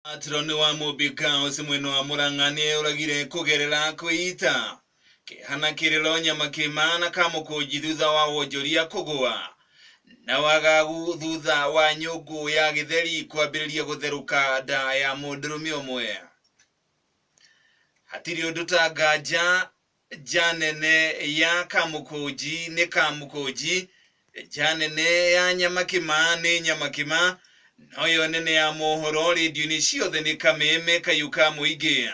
Matroni wa Mũmbi Girls mwena wa Murang'a nĩeyũragire kũgerera kwĩita. Kĩeha na kĩrĩro Nyamakĩma na Kamũkũnji thutha wa wonjoria kũgũa na wagagu thutha wa nyũngũ ya gĩtheri kwambĩrĩria gũtherũka nda ya mũndũrũme ũmwe. Hatirĩ ũndũ ta nganja nja nene ya Kamũkũnji nĩ Kamũkũnji, nja nene ya Nyamakĩma nĩ Nyamakĩma, noyo nene ya mohoro rĩndiũ-inĩ ciothe nĩ Kameme kayũ ka mũingĩ.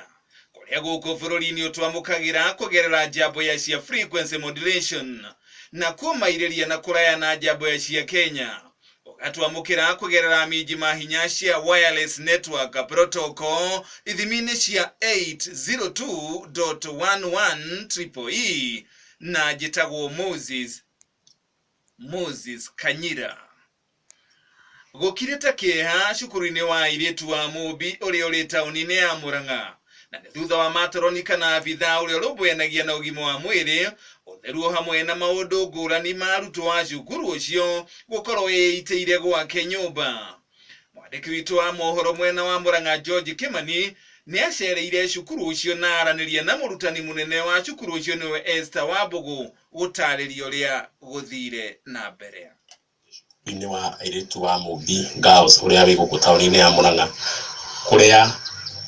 Kũrĩa gũkũ bũrũri-inĩ ũtwamũkagĩra kũgerera njambo ya cia frequency modulation na kumairĩria na kũraya na njambo ya cia Kenya ũgatwamũkĩra kũgerera minji mahinya cia wireless network protocol ithimi-inĩ cia 802.11 triple E na njĩtagwo Moses Kanyira. Gũkirĩte kĩeha cukuru-inĩ wa airĩtu wa Mũmbi ũrĩa ũrĩ taũni-inĩ ya Murang'a na nĩ thutha wa matoroni kana abithaa ũrĩa ũrũmbũyanagia na ũgima wa mwĩrĩ, ũtheru o hamwe na maũndũ ngũrani ma arutwo a cukuru ũcio gũkorwo ĩitĩire gwake nyũmba. Mwandĩki witũ wa mohoro mwena wa Murang'a George Kimani nĩ acereire cukuru ũcio na aranĩria na mũrutani mũnene wa cukuru ũcio nĩwe Esther Wambũgũ gũtarĩria ũrĩa gũthire na mbere. Inĩ wa airĩtu wa Mũmbi Girls ũrĩa wĩ gũkũ taũni-inĩ ya Murang'a kũrĩa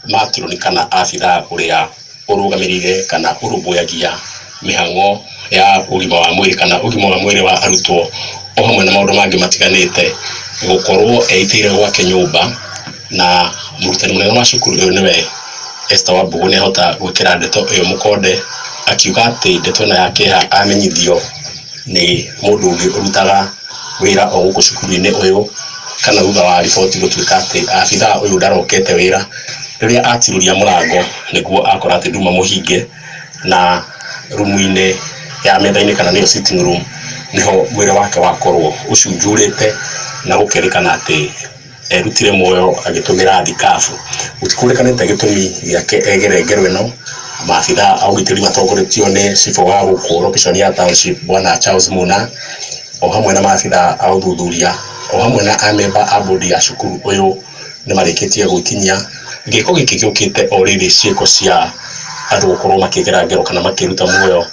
matroni kana abithaa ũrĩa ũrũgamĩrĩire kana ũrũmbũyagia mĩhang'o ya ũgima wa mwĩrĩ kana ũgima wa mwĩrĩ wa arutwo o hamwe na maũndũ mangĩ matiganĩte gũkorwo eitĩire gwake nyũmba na mũrutani mũnene wa cukuru ĩyo nĩwe Esther Wambũgũ nĩahota gwĩkĩra ndeto ĩyo mũkonde akiuga atĩ ndeto ĩno ya kĩeha amenyithio nĩ mũndũ ũngĩ ũrutaga wĩra o gũkũ cukuru-inĩ ũyũ kana thutha wa riboti gũtuĩka atĩ abithaa ũyũ ndarokete wĩra rĩrĩa atirũria mũrango nĩguo akora atĩ nduma mũhinge na rumu-inĩ ya metha-inĩ kana nĩyo sitting room niho mwĩrĩ wake wakorwo ũcunjurĩte na gũkerĩkana atĩ erutire muoyo agĩtũmĩra thikabu. Gũtikũrĩkanĩte gĩtũmi gĩake egere ngero ĩno. Maabithaa a ũgitĩri matongoretio nĩ cibũ wa gũkũ location ya township bwana Charles Muna o hamwe na maabithaa a ũthuthuria o hamwe na amemba a bodi ya cukuru ũyũ nĩ marĩkĩtie gwĩkinyia. Gĩko gĩkĩ gĩũkĩte o rĩrĩ ciĩko cia andũ gũkorwo makĩgera ngero kana makĩruta muoyo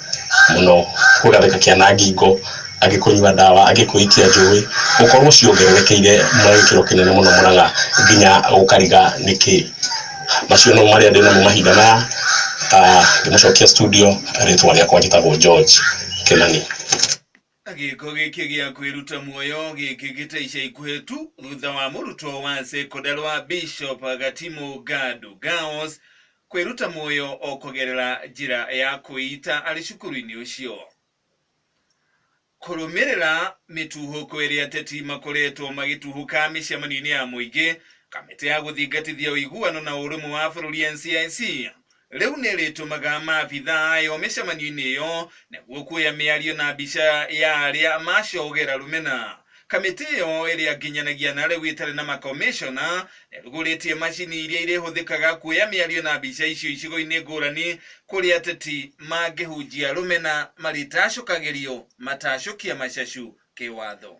mũno kwĩgathĩka kĩana ngingo angĩ kũnyua ndawa angĩ kwĩikia njũĩ gũkorwo ciongererekeire na gĩkĩro kĩnene mũno Murang'a nginya gũkariga nĩkĩ. Macio no marĩa ndĩnamo mahinda maya. Ngĩmũcokia studio rĩtwa rĩakwa njĩtagwo George Kimani. Gĩko gĩkĩ gĩa kwĩruta muoyo gĩkĩkĩte ica ikuhĩ tu thutha wa mũrutwo wa sekondarĩ wa Bishop Gatimu Gadu Girls kwĩruta muoyo o kũgerera njĩra ya kwĩita arĩ cukuru-inĩ ũcio. Kũrũmĩrĩra mĩtuhũko ĩrĩa ateti makoretwo magĩtuhũka mĩcemanio-inĩ ya mũingĩ, kamĩtĩ ya gũthingatithia ũiguano na ũrũmwe wa bũrũri NCIC rĩu nĩ ĩrĩtũmaga maabithaa ayo mĩcemanio-inĩ ĩyo nĩguo kuoya mĩario na mbica ya arĩa macogera rũmena. Kamĩtĩ ĩyo ĩrĩa nginyanagia na rĩu ĩtarĩ na makomishona nĩrugũrĩtie macini iria irĩhũthĩkaga kuoya mĩario na mbica icio icigo-inĩ ngũrani kũrĩa ateti mangĩhunjia rũmena marĩtacũkagĩrio matacũkia macacu kĩwatho.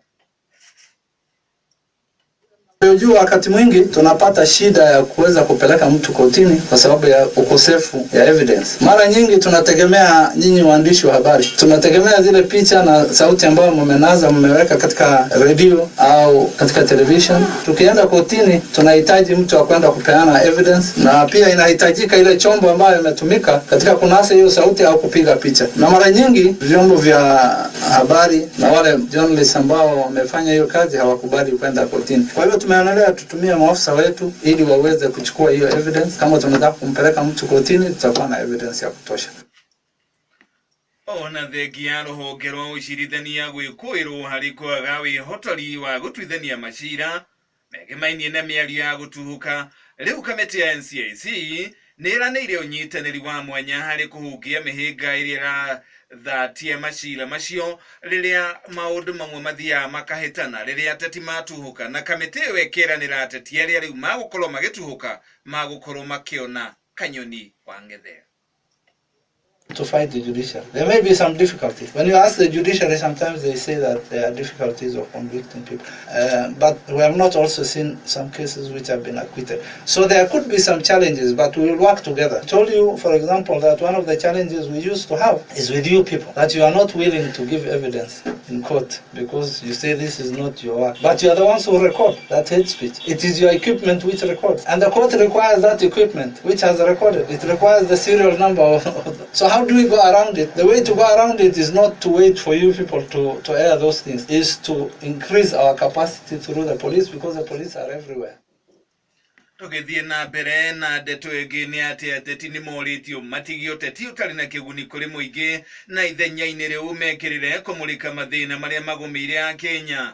Unajua, wakati mwingi tunapata shida ya kuweza kupeleka mtu kotini kwa sababu ya ukosefu ya evidence. Mara nyingi tunategemea nyinyi waandishi wa habari, tunategemea zile picha na sauti ambayo mmenaza mmeweka katika redio au katika television. Tukienda kotini, tunahitaji mtu wa kwenda kupeana evidence, na pia inahitajika ile chombo ambayo imetumika katika kunasa hiyo sauti au kupiga picha. Na mara nyingi vyombo vya habari na wale journalists ambao wamefanya hiyo kazi hawakubali kwenda kotini. Kwa hivyo tumeonelea tutumie maafisa wetu ili waweze kuchukua hiyo evidence. Kama tunataka kumpeleka mtu kotini, tutakuwa na evidence ya kutosha. Ona thengia ya rũhonge rwa ũcirithania gwĩkũĩrwo harĩ kwaga wĩhotori wa gũtuithania macira megemainie na mĩario ya gũtuhũka, rĩu kamĩtĩ ya NCIC nĩ ĩranĩire ũnyitanĩri wa mwanya harĩ kũhungia mĩhĩnga ĩrĩa ĩrathatia macira macio rĩrĩa maũndũ mamwe mathiaga makahĩtana rĩrĩa ateti matuhũka, na kamĩtĩ ĩyo ĩkeranĩra ateti arĩa rĩu magũkorwo magĩtuhũka magũkorwo makĩona kanyoni wa ng'ethe. to fight the judiciary. There may be some difficulties. When you ask the judiciary, sometimes they say that there are difficulties of convicting people. But we have not also seen some cases which have been acquitted. So there could be some challenges, but we will work together. I told you, for example, that one of the challenges we used to have is with you people, that you are not willing to give evidence in court because you say this is not your work. But you are the ones who record that hate speech. It is your equipment which records. And the court requires that equipment which has recorded. It requires the serial number. So how do we go around it? The way to go around it is not to wait for you people to air those things, is to increase our capacity through the police, because the police are everywhere. Tũgĩthiĩ na mbere na ndeto ĩngĩ nĩ atĩ ateti nĩ morĩtio matigie ũteti ũtarĩ na kĩguni kũrĩ mũingĩ na ithenya-inĩ rĩu mekĩrĩre kũmũrĩka mathĩna marĩa magũmĩire Akenya.